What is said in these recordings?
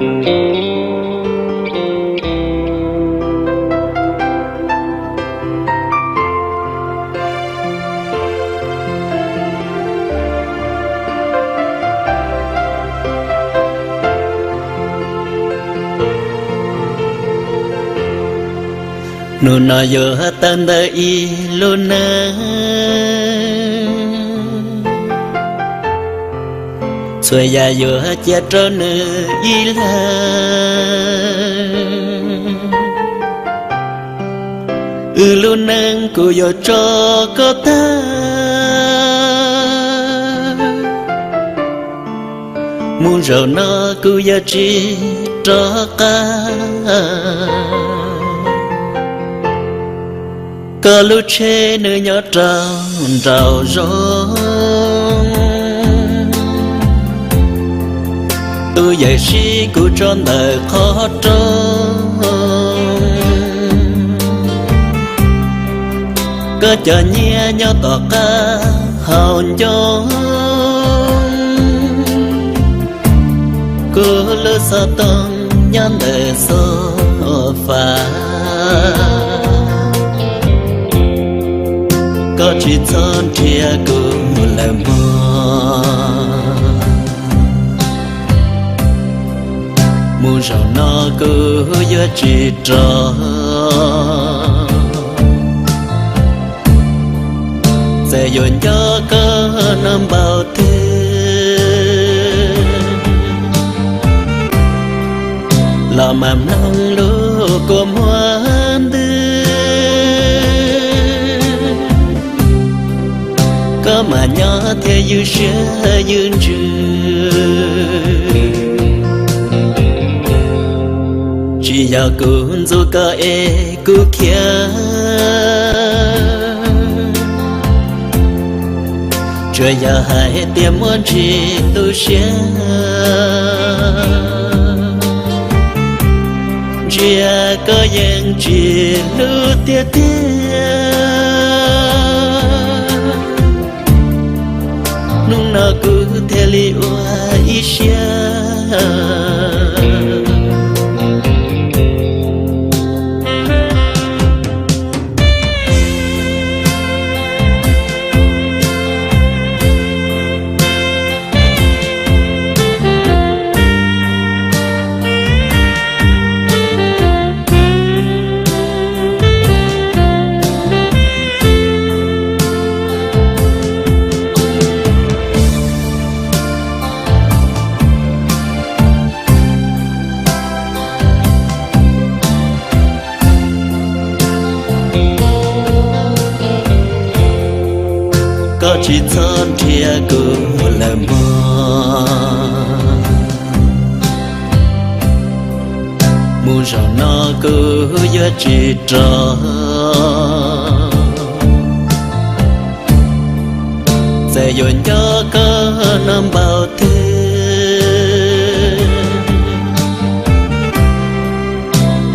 Hnub no yuav tawm ntawm ib lub neej, txhua yam yuav cia rau nws ib leeg. Wb lub neej kuv yuav tso koj tag, mus zaum no kuv yuav tsis rov qab. Koj lub tsheb nws nyob rau nraum zoov, tus yawm sib kuv tso ntawm qhov rooj. Koj cov nyiaj nyob tom qab hauv ncoo, kuv lub xov tooj nyob ntawm xov fas. Koj tsis txhob nrhiav kuv lawm mog, mus zaum no kuv yuav tsis rov. Txawm yuav nco koj no npaum twg los mam mloog lub kua muag ntws. Koj mam nyob thiab ywj siab ywj ntsws, tsis yog kuv ntxub koj es kuv khiav. Tsuas yog hais tias muaj ntsis tu siab, ntsia koj yeej tsis hlub tiag tiag, hnub no kuv thiaj li ua ib siab. Koj tsis txhob nrhiav kuv lawm mog, mus zaum no kuv yuav tsis rov. Txawm yuav nco koj no npaum twg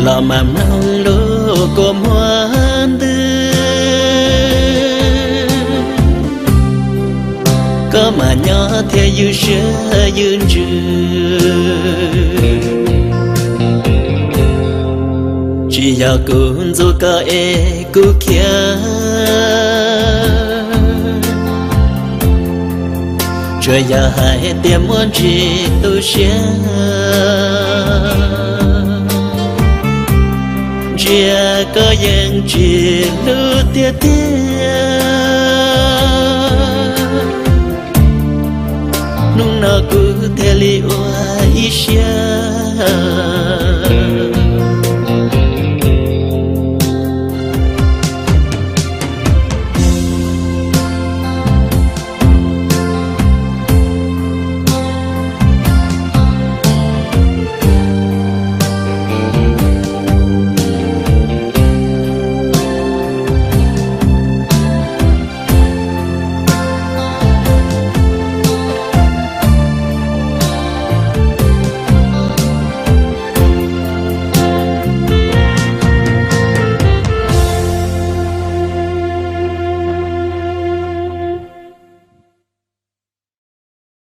los mam mloog lub kua muag ntws. Koj mam nyob thiab ywj siab ywj ntsws, tsis yog kuv ntxub koj es kuv khiav. Tsuas yog hais tias muaj ntsis tu siab, ntsia koj yeej tsis hlub tiag tiag, hnub no kuv thiaj li ua